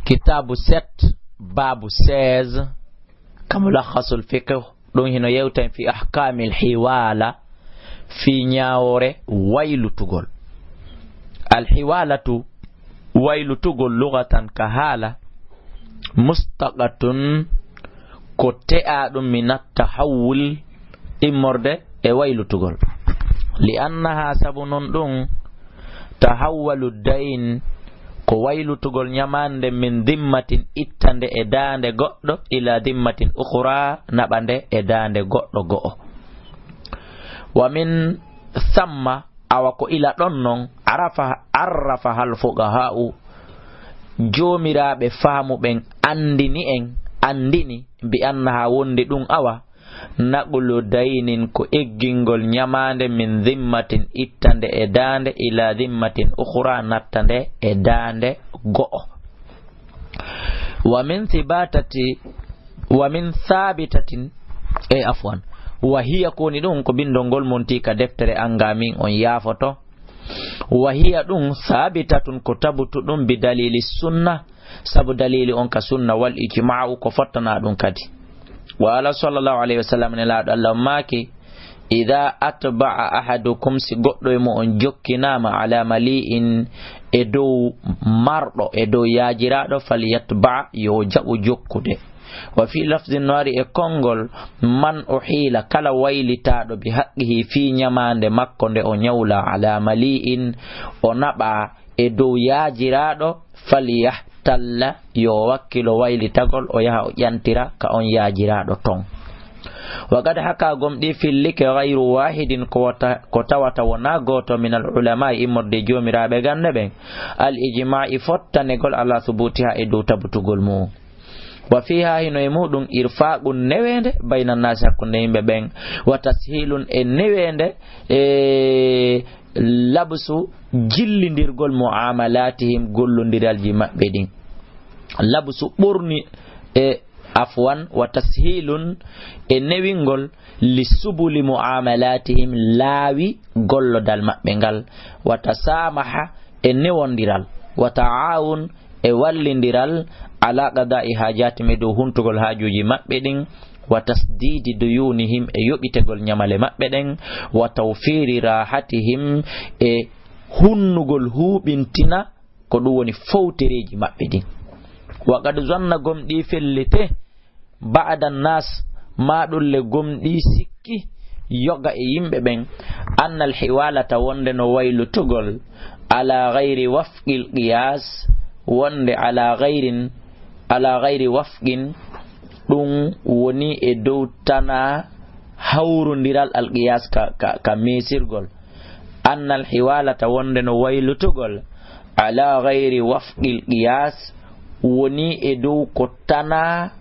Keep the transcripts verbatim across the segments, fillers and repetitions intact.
Kitaabu sept, baabu seize, ka Mulakhasul Fiqh, ɗum hino yewta en fi ahkaamil hiwaala, fi ñaawoore waylutugol. Al hiwaalatu, waylutugol lugatan ka haala, mustaqatun, ko te'aa ɗum minat tahawwul, immorde e waylutugol. Li annaha, sabu non ɗum, tahawwalu dayn, ko waylutugol ñamaande min dimmatin, ittande e daande goɗɗo, ila dimmatin ukhra, naɓande e daande goɗɗo go'o. Wa min thamma, awa ko ila ɗon non, arafa, arrafa hal fuqaha'u, joomiraaɓe faamu ɓen anndini en, anndini, bi annaha, wonde ɗum awa, naqlu daynin, ko eggingol ñamaande, min dimmatin, ittande e daande, ila dimmatin ukhra, nattande e daande go'o. Wa min thibatati, wa min thabitatin, e afwan, wa hiya, ko woni ɗum, ko bindol ngol monti ka deftere anga min, on yaafoto. Wa hiya, ɗum, thabitatun, ko tabutu ɗum, bi dalili sunna, sabu dalili on ka sunna, wal ijma'u, ko fottana ɗum kadi. Wa ala sallallahu alayhi wa sallam, nelaaɗo Allah on maaki, idha atba'a ahadukum, si goɗɗo e mo'on jokkinaama, ala mali'in, e dow marɗo, e dow yaajiraaɗo, falyatba', yo jaɓu jokkude. Wa fi lafdin, no ari e konngol, man uhiila, kala waylitaaɗo, bi haqqihi, fii ñamaande makko nde o ñawla, ala mali'in, o naɓa e dow yaajiraaɗo, falyahtalla, yo wakkilo waylitagol, o yaha o ƴantira ka on yaajiraaɗo ton. Wa qad haka, gomɗii fillike, ghayru wahidin, ko wata, ko tawata wonaa gooto, min al ulama, immorde joomiraaɓe gannde ɓen, al ijma'i, fottanegol, ala thubutiha, e dow tabutugol mum. Wa fiha, hino e muɗum, irfaqun, neweende, bayna nnaasi, hakkunde yimɓe ɓen, wa tashilun, e neweende, e labsu, jillindirgol, muamalatihim, gollondiralji maɓɓe ɗin. Labsu ɓorni, e afwan, wa tashilun, e newingol, li subuli muamalatihim, laawi gollodal maɓɓe ngal, wa tasamaha, e newondiral, wa taawun, e wallindiral, ala qada'i hajatihim, e dow huntugol haajuuji maɓɓe ɗin, wa tasdidi duyunihim, e yoɓitegol ñamale maɓɓe ɗen, wa tawfiri rahatihim, e hunnugol huuɓintina ko ɗum woni fowtereeji maɓɓe ɗin. Wa qad zanna, gomɗii fellete, ba'da nnas, maaɗulle gomɗii sikki, yoga e yimɓe ɓen, annal hiwalata, wonde no waylutugol, ala ghayri wafqil qiyas, wonde ala ghayrin, ala ghayri wafqin, ɗum woni e dow tanaa hawrondiral, al qiyas, ka, ka, ka meesirgol. Annal hiwalata, wonde no waylutugol, ala ghayri wafqil qiyas, woni e dow ko tanaa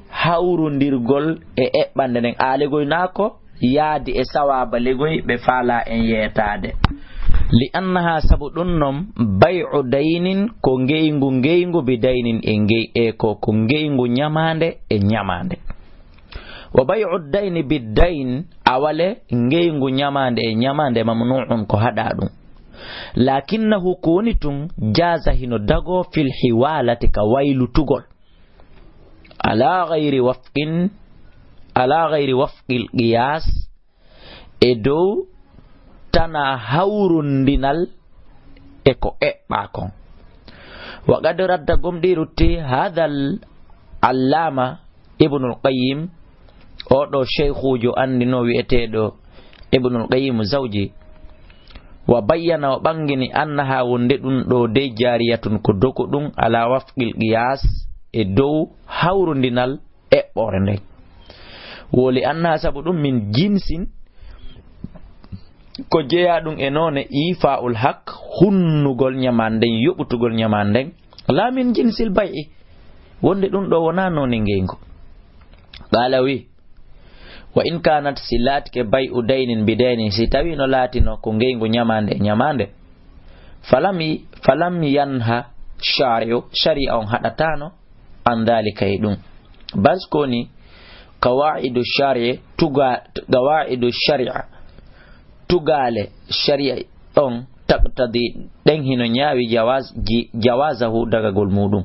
hawrondirgol e eɓɓande nden. Aalegoy naa ko yaadi e sawaaba legoy ɓe faalaa en yeetaade. Li annaha, sabu ɗum non, bay'u daynin, ko ngeyngu, ngeyngu, bi daynin, e ngey-, e ko, ko ngeyngu ñamaande e ñamaande. Wa bay'u dayni bid dayn, awale ngeyngu ñamaande e ñamaande, mamnu'un, ko haɗaa ɗum. Lakinnahu, ko woni tun, jaaza, hino dagoo, fil hiwalati, ka waylutugol. Ala ghayri wafqin, ala ghayri wafqil qiyas, e dow tanaa hawrondinal e ko eɓɓaa kon. Wa qad radda, gomɗii rutti, hadal allama Ibnul Qayyim, oo ɗoo sheykhuujo anndinoo wi'eteeɗo Ibnul Qayyim Zawji, wa bayyana, o ɓanngini, annaha, wonde ɗum ɗoo dey, jariyatun, ko doku ɗum, ala wafqil qiyas, e dow hawrondinal eɓɓoore nden. Woli annaha, sabu ɗum, min jinsin, ko jeyaa ɗum e noone, ifa'ul haq, hunnugol ñamaande nden, yoɓutugol ñamaande nden, la min jinsil bay'i, wonde ɗum ɗoo wonaa noone ngeyngu. Qala, wi, wa in kanat, si laatike, bay'u daynin bi daynin, si tawii no laatino ko ngeyngu ñamaande e ñamaande, falam, falam yanha shari'u, shari'a on haɗataano, an dhalika, e ɗum. Bas ko woni qawaidu shari'a, tuga-, qawaidu shari'a, tugaale shari'a on, taqtadi, ɗen hino ñaawi, jawaz-, ji-, jawazahu, dagagol muɗum.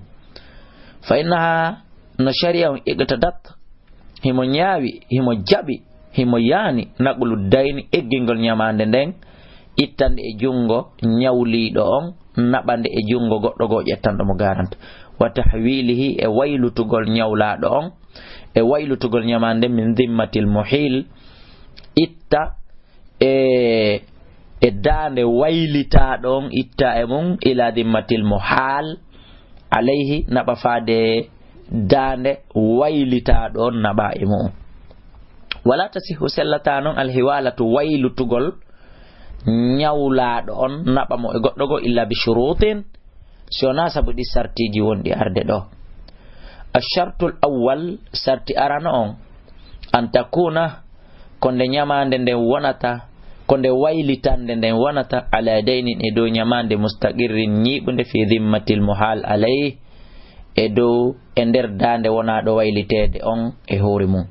Fa innaha, no shari'a on iqtadat, himo ñaawi, himo jaɓi, himo yaani naqlu dayni, eggingol ñamaande nden, ittande e junngo ñawliiɗo on, naɓande e junngo goɗɗo goo ƴettanɗo mo garant. Wa tahwilihi, e waylutugol ñawlaaɗo on, e waylutugol ñamaande min dhimmatil muhil, itta e, e daande waylitaaɗo on, itta e mum, ila dhimmatil muhal alayhi, naɓa faade daande waylitaaɗo on, naɓa e mum. Wala tasihu, sellata non, alhiwalatu, waylutugol ñawlaaɗo on, naɓa mo e goɗɗo goo, illa bi shurutin, si wonaa sabu ɗi sartiiji wonɗi arde ɗoo. Ashartul awwal, sarti arano on, an takuna, ko nde ñamaande nden wonata, ko nde waylitande nden wonata, ala daynin, e dow ñamaande, mustaqirrin, ñiiɓunde, fi dhimmatil muhal alayh, e dow, e nder daande wonaaɗo wayliteede on e hoore mum.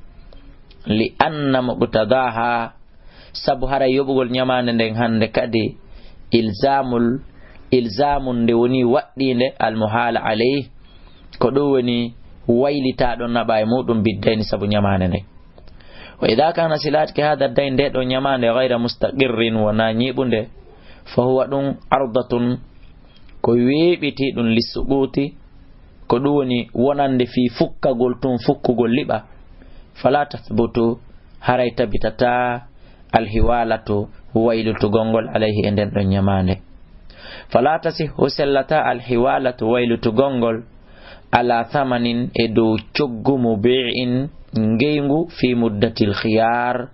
Li anna muqtadaha, sabu haray yoɓugol ñamaande nden hannde kadi, ilzamul, ilzamun, nde woni waɗɗiinde, al muhala alayh, ko ɗum woni waylitaaɗo naɓa e muɗum, biddayni, sabu ñamaande nden. Wa idha kana, si laatike, hada dayn, nde ɗo ñamaande, ghayra mustaqirrin, wona ñiiɓunde, fa huwa, ɗum, ardatun, ko weeɓiti ɗum, lissuquti, ko ɗum woni wonande fii fukkagol tun, fukkugol liɓa, fala tathbutu, haray tabitataa, alhiwalatu, waylutugol ngol, alayhi, e nden ɗon ñamaande. Fala tasihhu, sellataa, alhiwalatu, waylutugol ngol, ala thamanin, e dow coggu, mubi'in, ngeyngu, fi muddatil khiyar,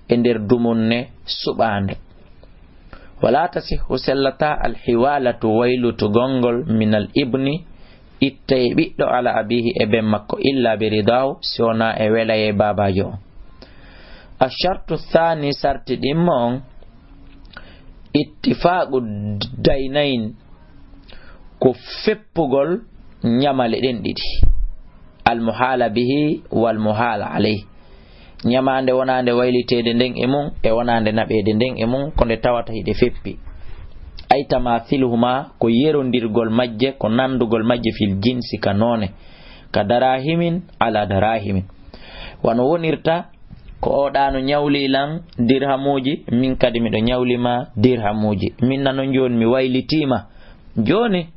e nder dumunne suɓaande. Wala tasihhu, sellataa, alhiwalatu, waylutugol ngol, minal ibni, itta e ɓiɗɗo, ala abihi, e ben makko, illa bi ridahu, si wonaa e welayee baabaajo on. Ashartu thani, sarti ɗimmo on, ittifaqu daynayn, ko feppugol ñamale ɗen ɗiɗi, al muhala bihi wal muhala alayh. Ñamaande wonaande wayliteede nden e mum, e wonaande naɓeede nden e mum, ko nde tawata hiɗe feppi. Ay tamathiluhuma, ko yerondirgol majje, ko nandugol majje, fil jinsi, ka noone, ka darahimin ala darahimin. Wano wonirta, ko oɗa no ñawli lan dirhamuuji, min kadi miɗo ñawli ma dirhamuuji. Min nano jooni mi waylitiima. Jooni,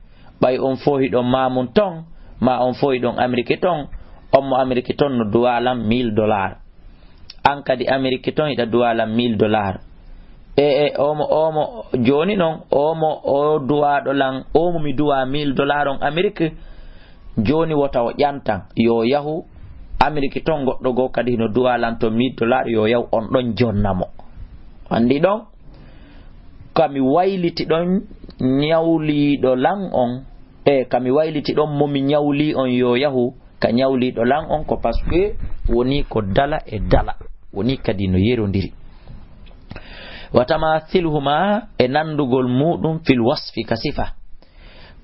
ɓay on fow hiɗon Mamun ton, ma on fow hiɗon Ameriki ton, on mo Ameriki ton no duwa lan mille dollars. An kadi Ameriki ton hiɗa duwa lan mille dollars. E, e, omo, omo, jooni non, omo, o duwaɗo lan, omo mi duwa mille dollars on Ameriki. Jooni wota o ƴantan, yo yahu Ameriki ton, goɗɗo goo kadi hino duwa lan ton mille dollars, yo yahu on ɗon jonna mo. Andi ɗon? Ka mi wayliti ɗon ñawliiɗo lan on, e ka mi wayliti ɗon mo mi ñawli on yo yahu ka ñawliiɗo lan on, ko parce que woni ko dala e dala, woni kadi no yerondiri. Wa tamathiluhuma, e nandugol muɗum, fil wasfi, ka sifa.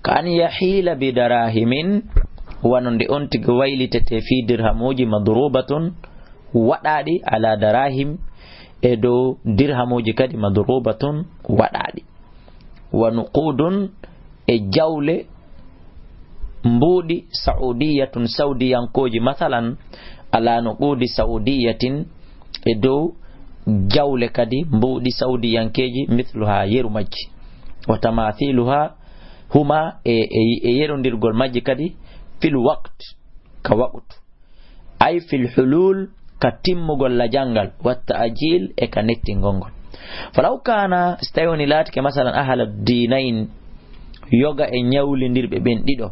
Ka an yahiila bi darahimin, wano nde on tigi waylitete fii dirhamuuji madrubatun, waɗaaɗi, ala darahim, e dow dirhamuuji kadi madrubatun, waɗaaɗi. Wa nuqudun, e jawle mbuuɗi, saudiyatun, saudiyankooji, masalan, ala nuqudi saudiyatin, e dow jawle kadi mbuuɗi saudiyankeeji, mithluha, yeru majji. Wa tamathiluha huma, e, e, e yerondirgol majji kadi, fil waqt, ka waqtu. Ay fil hulul, ka timmugol lajal ngal, wa ta'jil, e ka nettingol ngol. Falaw kana, si tawi woni laatike, masalan, ahala dinayn, yoga e ñawlindirɓe ɓen ɗiɗo,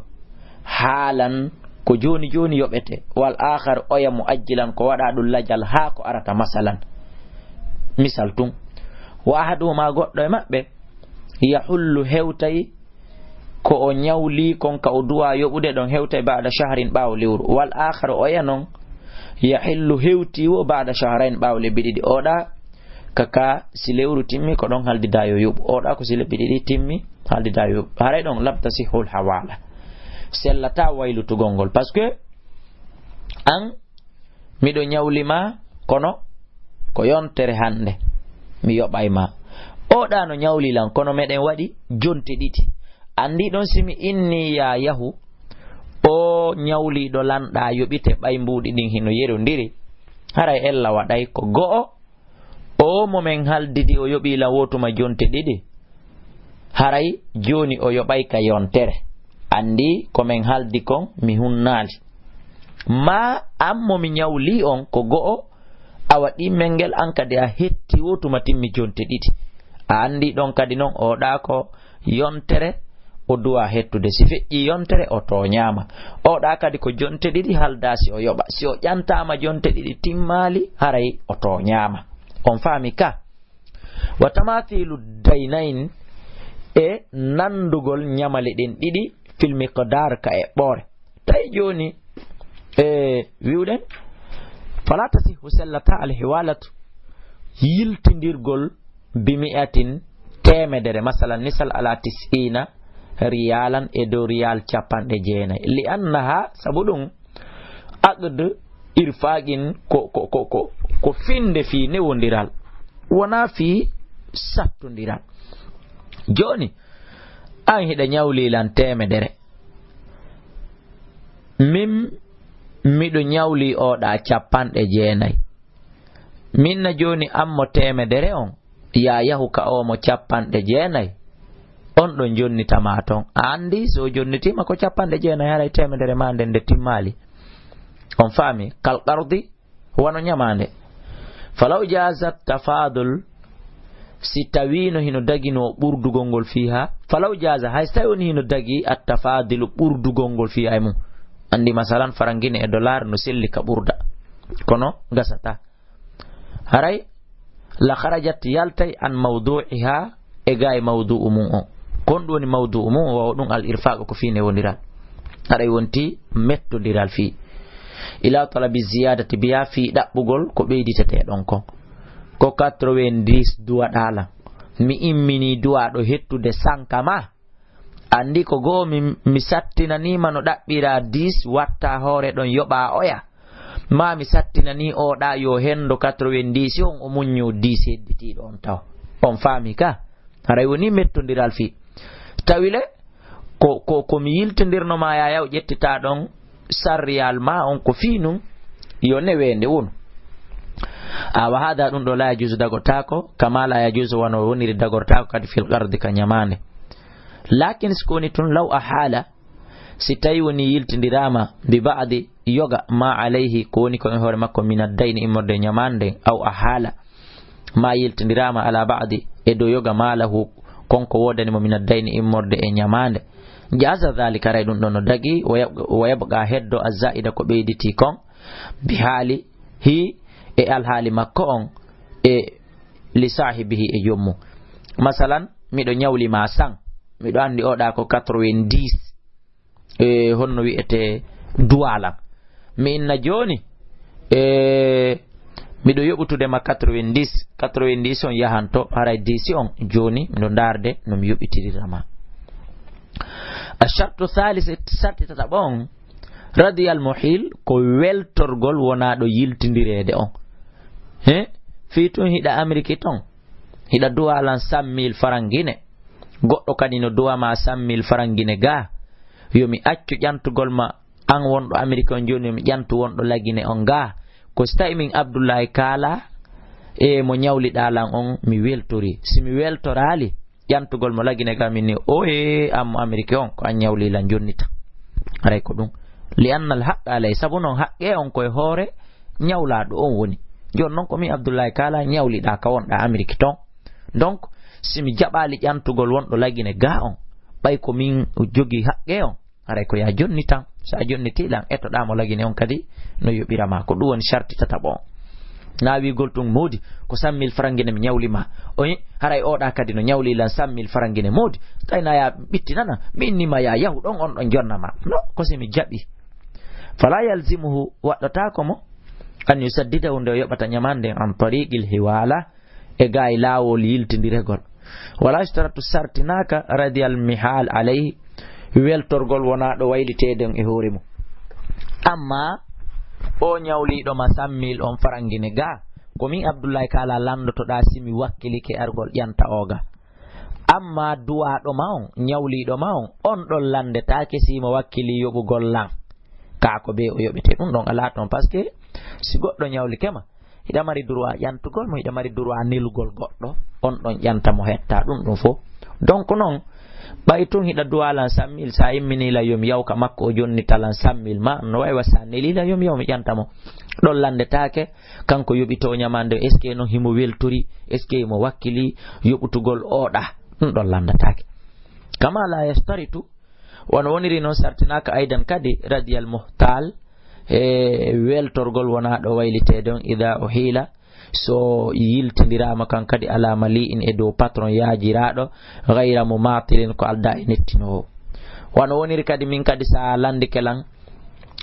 haalan, ko jooni jooni yoɓete, wal akhar, oya, muajjilan, ko waɗa ɗum lajal haa ko arata, masalan, misal tun. Wa ahaduhuma, goɗɗo e maɓɓe, yahullu, hewtay, ko o ñawli kon ka o duwa yoɓude ɗon, hewtay, ba'da shahrin, ɓaawo lewru. Wal akhar, oya non, yahillu, hewti wo, ba'da shahrayn, ɓaawo lebbi ɗiɗi. Oɗa ka, ka si lewru timmi, ko ɗon haldida yo yoɓu. Oɗa ko si lebbi ɗiɗi timmi, haldida yo yoɓu. Haray ɗon lam tasihhul hawala. Sellataa waylutugol ngol. Parce que an, miɗo ñawli ma, kono ko yontere hannde mi yoɓay ma. Oɗa no ñawli lan, kono meɗen waɗi jonte ɗiɗi. Andi ɗon, si mi inni ya yahu, o ñawliiɗo lanɗa yoɓite ɓay mbuuɗi ɗin hino yerondiri, haray ella waɗay ko go'o, o mo men haldidi o yoɓii lan woo tuma jonte ɗiɗi, haray jooni o yoɓay ka yontere. Anndi ko men haldi kon mi hunnaali. Maa an mo mi ñawlii on ko go'o, awa ɗimmel ngel an kadi a hetti woo tuma timmi jonte ɗiɗi. A anndi ɗon kadi non oɗa ko yontere o duwa hettude. Si feƴƴi yontere o tooñaama. Oɗa kadi ko jonte ɗiɗi halda si o yoɓa. Si o ƴantaama jonte ɗiɗi timmaali haray o tooñaama. On faami ka? Wa tamathilu daynayn e nanndugol ñamali ɗin ɗiɗi fil miqdar ka eɓɓoore. Tawi jooni, e, wi'uɗen, fala tasihhu sellata al hiwalatu, yiltindirgol bi mi'atin, teemedere, masalan, misal ala tis'ina riyalan, e dow riyal capanɗe jeenay. Li annaha, sabu ɗum, aqd irfaqin ko, ko, ko, ko, ko finde fii newondiral, wonaa fii sattondiral. Jooni, an hiɗa ñawli lan teemedere. Min, miɗo ñawli oɗa capanɗe jeenay. Min na jooni an mo teemedere on, ya yahu ka o mo capanɗe jeenay. On ɗon jonnitama ton. A anndi, so jonnitiima ko capanɗe jeenay, haray teemedere maa nden nde timmaali. On faami? Kal qardi, wano ñamaande. Falaw jaaza tafadul, si tawiino hino daginoo ɓurdugol ngol fiiha, falaw jaaza, hay so tawi woni hino dagi at tafadilu ɓurdugol ngol fiiha e mum. Anndi, masalan, farangine e dollar no selli ka ɓurda. Kono gasata. Haray, la kharajat, yaltay an mawdu'iha, e gaay mawdu'u mum on. Kon ɗum woni mawdu'u mum on, wawa ɗum al irfaq ko fii newondiral. Haray wonti mettondiral fii. Ila talabi ziyadati biha, fii ɗaɓɓugol ko ɓeyditetee ɗon kon. Ko quatre-vingt-dix duwaɗaa lan. Mi immini duwaɗo hettude sanka ma. Anndi ko goo mi, mi sattinaniima no ɗaɓɓiraa dix, watta hoore ɗon yoɓaa oya. Maa mi sattinanii oɗa yo hendo quatre-vingt-dix on o muñño dix hedditiiɗo on taw. On faami ka? Haray woni mettondiral fii. Tawi le, ko, ko, ko mi yiltindirno ma ya yaw ƴettitaa ɗon sarriyal ma on ko fii nun yo neweende wonu. A wa hada ɗum ɗo la yajuzu dagortaako, kama la yajuzu wano woniri dagortaako kadi fil qardi ka ñamaande. Lakin si ko woni tun law a haala, si tawi woni yiltindiraama bi ba'di yoga ma alayhi ko woni ko e hoore makko min ad-dayni immorde e ñamaande, aw a haala ma yiltindiraama ala ba'di e dow yoga ma lahu kon ko woodani mo min ad-dayni immorde e ñamaande. Jaaza dhalika, haray ɗum ɗon no dagi, wa yab-, wa yabqa heddo az-zaida ko ɓeyditi kon bi haali hi e alhaali makko on e li saahibihi e jommu. Masalan, miɗo ñawli ma san, miɗo anndi oɗa ko quatre-vingt-dix, e honno wi'ete duwalan. Mi inna jooni, e miɗo yoɓutude ma quatre-vingt-dix, quatre-vingt-dix on yahanto, haray dix on jooni miɗo ndaarde no mi yoɓitirira ma. A shartu thalith, sarti tataɓo on, radiyal muhil, ko weltorgol wonaaɗo yiltindireede on. He? Fii tun hiɗa Ameriki ton, hiɗa duwalan cent mille farangine, goɗɗo kadi no duwa ma cent mille farangine gaa, yo mi accu ƴantugol ma an wonɗo Ameriki on jooni, yo mi ƴantu wonɗo Lagine on gaa. Ko si tawi min Abdullahi Kaala, e mo ñawliɗaa lan on, mi weltori. Si mi weltoraali, ƴantugol mo Lagine gaa min ni, oye, an mo Ameriki on, ko an ñawli lan jonnita. Haray ko ɗum. Li annal haqqa alay, sabu non haqqe on koye hoore ñawlaaɗo on woni. Jooni non ko min Abdullahi Kaala ñawliɗaa ka wonɗaa Ameriki ton. Donc, si mi jaɓaali ƴantugol wonɗo Lagine gaa on, ɓay ko min jogii haqqe on, haray ko ya jonnitan. Si a jonnitii lan, etoɗaa mo Lagine on kadi no yoɓira ma. Ko ɗum woni sarti tataɓo on. Na wiigol tun moodi, ko cent mille farangine mi ñawli ma. Oye, haray oɗa kadi no ñawli lan cent mille farangine moodi. Tawi na ya ɓittinana, mi inni ma ya yahu ɗon, on ɗon jonna ma. No, ko si mi jaɓi. Fala yalzimuhu, waɗɗotaako mo, an yusaddidahu, nde o yoɓata ñamaande an tariqil hiwala, e gaay laawol yiltindiregol. Wala yustaratu, sartinaaka, radiyal mihal alayhi, weltorgol wonaa ɗo wayliteede on e hoore mum. Amma o ñawliiɗo ma cent mille on farangine gaa, ko min Abdullahi Kaala lanndotoɗaa si mi wakkilike argol ƴanta o gaa. Amma duwaaɗo ma on, ñawliiɗo ma on, on ɗon lanndetaake si mo wakkilii yoɓugol lan. kaa ko bee o yoɓete, ɗum ɗon alaa toon. Parce que si goɗɗo ñawlike ma, hiɗa mari droit ƴantugol mo, hiɗa mari droit nelugol goɗɗo, on ɗon ƴanta mo, hetta ɗum ɗum fof. Donc noon, ɓay tun hiɗa duwa lan cent mille, sa immini la yom yaw ka makko, o jonnita lan cent mille ma, no wawi wa sa neli la yom yaw mi ƴanta mo. Ɗon landetaake, kanko yoɓito ñamande, est-ce que noon himo weltori, est-ce que himo wakkili yoɓutugol oɗa? Ɗum ɗon landataake. Kama la yashtaritu, wano woniri noon sartinaaka aydan kadi, radiyal muhtal, e weltorgol wonaa ɗo wayliteede on, ida o hiila, so yiltindiraama kan kadi ala mali'in e dow patron yaajiraaɗo, gayra mumatilin, ko aldaa e nettinoowo. Wano woniri kadi min kadi sa landike lan,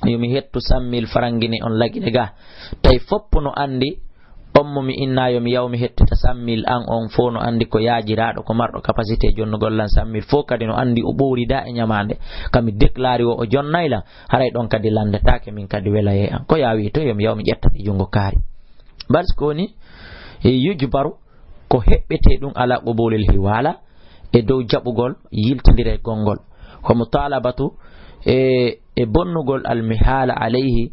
yo mi hettu cent mille francs Guinée on lagine ga. Tawi foppo no andi, on mo mi inna yo mi yaw mi hettita cent mille an on fof no andi ko yaajiraaɗo, ko marɗo capacité jonnugol lan cent mille fof kadi no andi o ɓoorida e ñamaande. Ka mi déclari o, o jonnay lan, haray ɗon kadi landetaake min kadi welayay an. Ko yaawi to yo mi yaw mi ƴetta e junngo kaari. Bal ko woni, e yujbaru, ko heɓɓete ɗum ala qubulil hiwala, e dow jaɓugol yiltindire gonngol. Ko mutalabatu e, e bonnugol al mihala alayhi,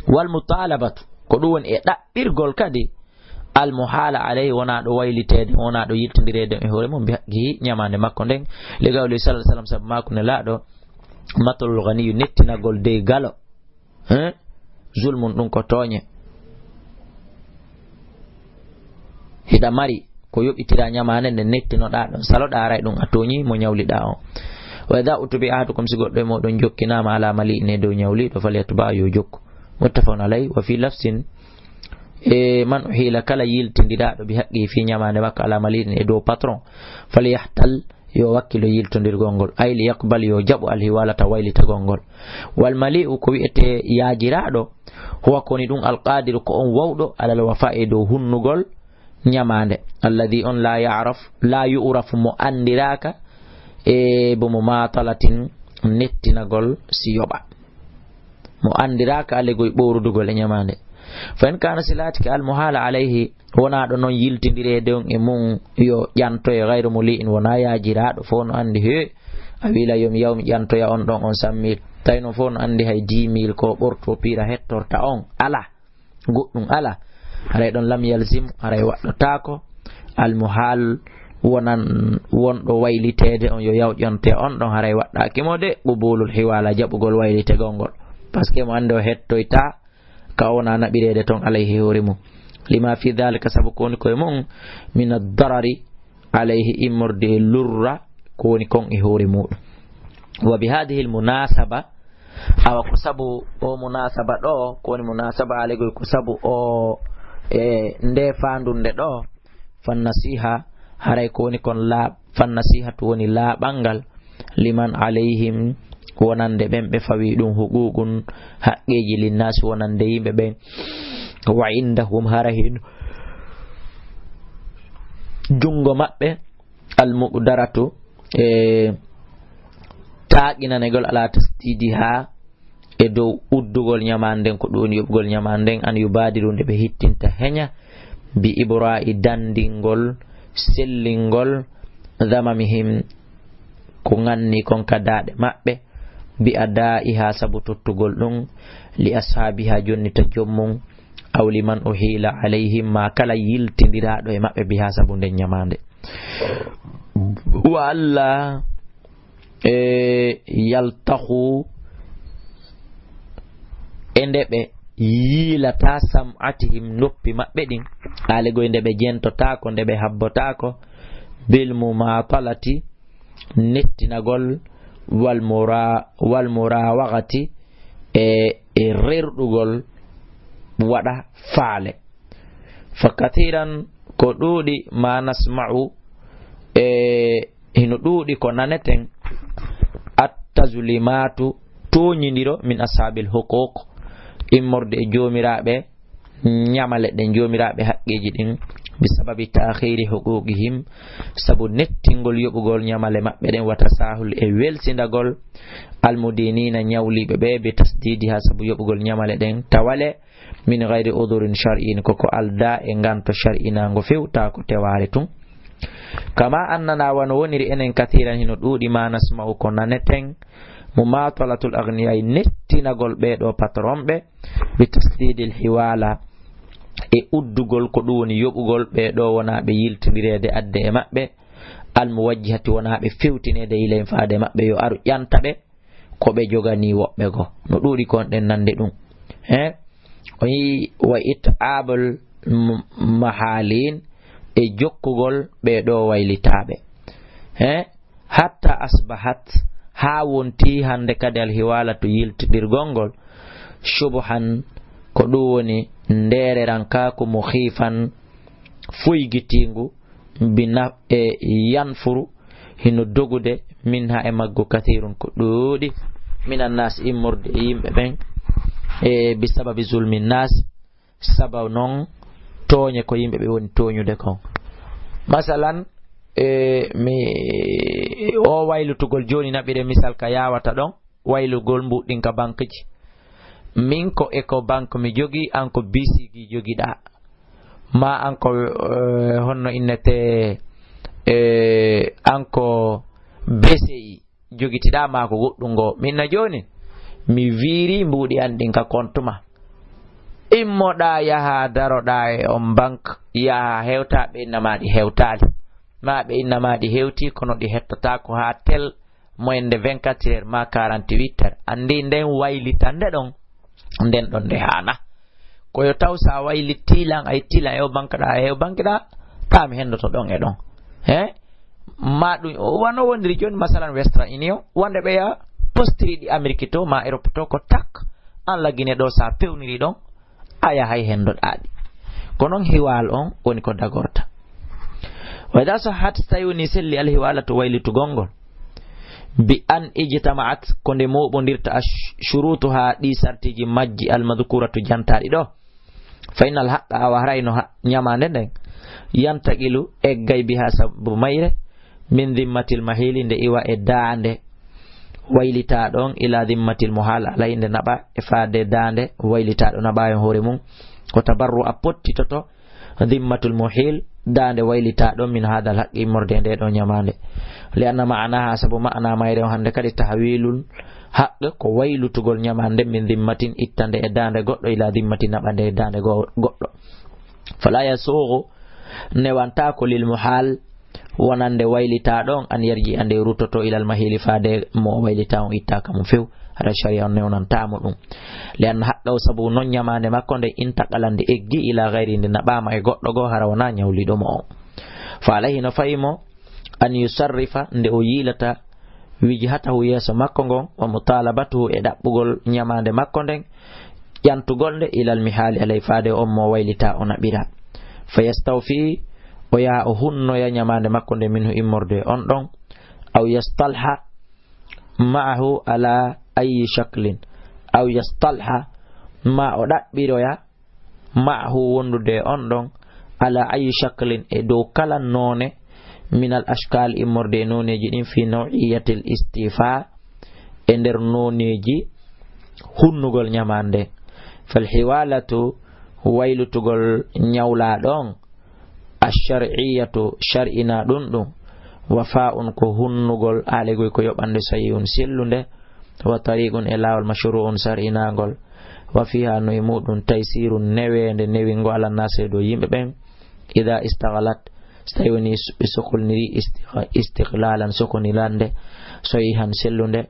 wal mutalabatu, ko ɗum woni e ɗaɓɓirgol kadi al muhala alayhi, wonaa ɗo wayliteede, wonaa ɗo yiltindireede e hoore mum, bi haqqihi, ñamaande makko nden, li qawli sallallahu alaihi wasallam, sabu maaku Nelaaɗo, matalul ghaniyu, nettinagol dey galo, hein? Zulmun, ɗum ko tooñe. Hiɗa mari ko yoɓitira ñamaande nde nettinoɗaa ɗon, saloɗaa, haray ɗum a tooñi mo ñawliɗaa on. Wa idha utbi'a ahadukum, si goɗɗo e mooɗon jokkinaama ala mali'in e dow ñawliiɗo, falyatba', yo jokku. Muttafaqun alayhi. Wa fi lafsin, e man uhila, kala yiltindiraaɗo bi haqqi fii ñamaande makko ala mali'in e dow patron, falyahtal, yo wakkilo yiltondirgol ngol, ay li yaqbal, yo jaɓu al hiwalata, waylitagol ngol. Wal mali'u, ko wi'ete yaajiraaɗo, huwa, ko woni ɗum, al qadiru, ko on wawɗo, alal wafa'i, dow hunnugol ñamaande, alladhi, on, la ya'raf, la yu'raf, mo andiraaka, e bo mumatalatin, nettinagol si yoɓa. Mo andiraaka alegoy ɓoorudugol e ñamaande. Fa in kana, si laatike al muhala alayhi, wonaa ɗo non yiltindireede on e mum, yo ƴantoye, gayru muli'in, wonaa yaajiraaɗo, fof no andi, he, a wiila yo mi yaw mi ƴantoya on ɗon on cent mille. Tawi non fof no andi hay dix mille ko ɓorto piira hettorta on, ala. Goɗɗum ala. Haray ɗon lam yalzim, haray waɗɗotaako. Al muhal, wonan, wonɗo wayliteede on yo yaw ƴonte on ɗon, haray waɗɗaaki mo de qubulul hiwala, jaɓugol waylitegol ngol. Parce que mo andi o hettoyta ka wona naɓireede ton alayhi hoore mum. Lima fi dhalika, sabu ko woni koye mum, min ad-darari alayhi, immorde e lurra ko woni kon e hoore muɗum. Wa bi hadhihi al-munasaba, awa ko sabu o munasaba ɗo, ko woni munasaba alegol, ko sabu o, e nde fandunde ɗo, fan nasiha, haray ko woni kon laaɓ-, fan nasihatu woni laaɓal ngal, liman alayhim, wonande ɓen ɓe fawi ɗum, huququn, haqqeeji, linnaasi, wonande yimɓe ɓen, wa indahum, hara hino junngo maɓɓe, almuqdaratu, e taaqinanegol, ala tasdidiha, e dow uddugol ñamaande nden, ko ɗum woni yoɓugol ñamaande nden, an yubadiru, nde ɓe hittinta heña, bi ibra'i, dandingol, sellingol, dhamamihim, ko ŋanni kon ka daaɗe maɓɓe, bi ada'iha, sabu tottugol ɗum, li ashabiha, jonnita joom mum, aw liman uhila alayhim, ma kala yiltindiraaɗo e maɓɓe, biha, sabu nden ñamaande. Wa alla, e, yaltahu, e nde ɓe yiilata, sam'atihim, noppi maɓɓe ɗin, alegol nde ɓe jentotaako, nde ɓe habbotaako, bil mumatalati, nettinagol, wal mura-, wal murawagati, e, e rerɗugol, waɗa faale. Fa kathiran, ko ɗuuɗi, ma nasma'u, e hino ɗuuɗi ko naneten, at-tazlimatu, tooñindiro, min ashabil huquq, immorde e joomiraaɓe ñamale ɗen, joomiraaɓe haqqeeji ɗin, bi sababi ta'khiri huquqihim, sabu nettingol yoɓugol ñamale maɓɓe ɗen, wa tasahul, e welsindagol, almudinina, ñawliiɓe ɓe, bi tasdidiha, sabu yoɓugol ñamale ɗen, tawale, min ghayri udhurin shar'iyyin, koko aldaa e nganto shar'inaango few, taa ko tewaare tun. Kama annana, wano woniri enen, kathiran, hino ɗuuɗi, ma nasma'u, ko naneten, Mumatalatul agniyai, nettinagol ɓee ɗoo patron ɓe, bi tasdidil hiwala, e uddugol ko ɗum woni yoɓugol ɓee ɗoo wonaa ɓe yiltindireede adde e maɓɓe, al muwajjihati, wonaa ɓe fewtineede ilayhim faade e maɓɓe, yo aru ƴanta ɓe ko ɓe joganii woɓɓe goo. No ɗuuɗi ko on ɗen nande ɗum. He? O yi wa it'abul m-, mahalin, e jokkugol ɓee ɗoo waylitaaɓe. He? Hatta asbahat, haa wonti hannde kadi alhiwalatu yiltidirgol ngol, shubuhan, ko ɗum woni ndeererankaaku, mukhifan, foygitiingu, bi na-, e yanfuru, hino dogude, minha, e maggu, kathirun, ko ɗuuɗi, minan nas, immorde e yimɓe ɓen, e bi sababi zulmi nas, sababu non tooñe ko yimɓe ɓe woni tooñude kon. Masalan, e, mi, o waylutugol jooni naɓire misal ka yawata ɗon, waylugol mbuɗɗin ka banque ji. Min ko Ecobank mi jogi, an ko B C G jogiɗaa. Ma an ko, e, honno innete, e, an ko B C I jogitiɗaa maa ko goɗɗum ngoo. Min na jooni, mi wiiri mbuuɗi an ɗin ka compte ma. Immoɗaa yahaa daroɗaa e on banque, yahaa hewtaa, ɓe inna maa ɗi hewtaali. Maa ɓe inna maa ɗi hewtii, kono ɗi hettataako haa tel moyenne de vingt-quatre heures maa quarante-huit heures. Anndi nden waylitande ɗon, nden ɗon nde haana. Ko yo taw sa waylitii lan, a ittii lan e o banque ɗaa, e o banque ɗaa, taa mi henndoto ɗon e ɗon. He? Ma ɗum, o wano wondiri jooni, masalan, Western Union, wonde ɓe ya postiri ɗi Amérique to, ma Europe to, ko tak, an la Guinée ɗoo, sa pewniri ɗon, a yahay henndoɗaa ɗi. Ko non hiwal on woni ko dagorta. Wa idha sahhat, so tawi woni selli alhiwalatu waylitugol ngol, bi an ijtama'at, ko nde mooɓondirta, ash-, shurutuha, ɗi sartiji majji, almadhkuratu, jantaaɗi ɗoo. Fa innal haqqa, awa haray no ha-, ñamaande nden, yantaqilu, eggay, biha, sabu mayre, min dhimmatil mahili, nde iwa e daande waylitaa ɗon, ila dhimmatil muhal alay, nde naɓa e faade daande waylitaaɗo naɓa e hoore mum. Ko tabarru a pottitoto dhimmatul muhil, daande waylitaa ɗon, min hadal haqqi, immorde e nde ɗoo ñamaande. Li anna ma'anaha, sabu ma'ana mayre on hannde kadi tahwilul haqqi, ko waylutugol ñamaande min dhimmatin, ittande e daande goɗɗo, ila dhimmatin, naɓande e daande go-, goɗɗo. Fala yasughu, newantaako, lil muhal, wonande waylitaa ɗon, an yarji, ande ruttoto, ilal mahili, faade mo o waylitaa on, ittaaka mo few, hara sharia on newnantaa mo ɗum. Li anna haqqahu, sabu non ñamaande makko nde, intaqala, nde eggi, ila ghayri, nde naɓaama e goɗɗo goo, hara wonaa ñawliiɗo mo on. Fa alayhi, no fayi mo, an yusarrifa, nde o yiilata, wijhatahu, yeeso makko ngon, wa mutalabatuhu, e ɗaɓɓugol ñamaande makko nden, ƴantugol nde, ilal mihali, alay, faade on mo waylitaa o naɓira. Fa yastawfi, o yaha o hunnoya ñamaande makko nde, minhu, immorde on ɗon, aw yastalha ma'ahu ala ayyi shaklin, aw yastalha, ma o ɗaɓɓiroya, ma'ahu, wondude e on ɗon, ala ayyi shaklin, e dow kala noone, minal ashkal, immorde e nooneeji ɗin, fi naw'iyatil istifa, e nder nooneeji hunnugol ñamaande. Fal hiwalatu, waylutugol ñawlaaɗo on, ashar'iyatu, shar'inaa ɗum ɗum, wafa'un, ko hunnugol, aalegoy ko yoɓande, sahiihun, sellunde, wa tariqun, e laawol, mashru'un, shar'inaangol, wa fiha, no e muɗum, taysirun, neweende, newingo, ala naasi, e dow yimɓe ɓen, ida istaghalat, so tawi woni ɓe sokolniri, istigha-, istighlalan, sokonirande, sahihan, sellunde,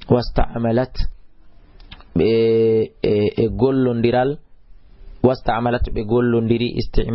wasta'malat, ɓe, e, e gollondiral, wasta'malat, ɓe gollondiri, isti'mal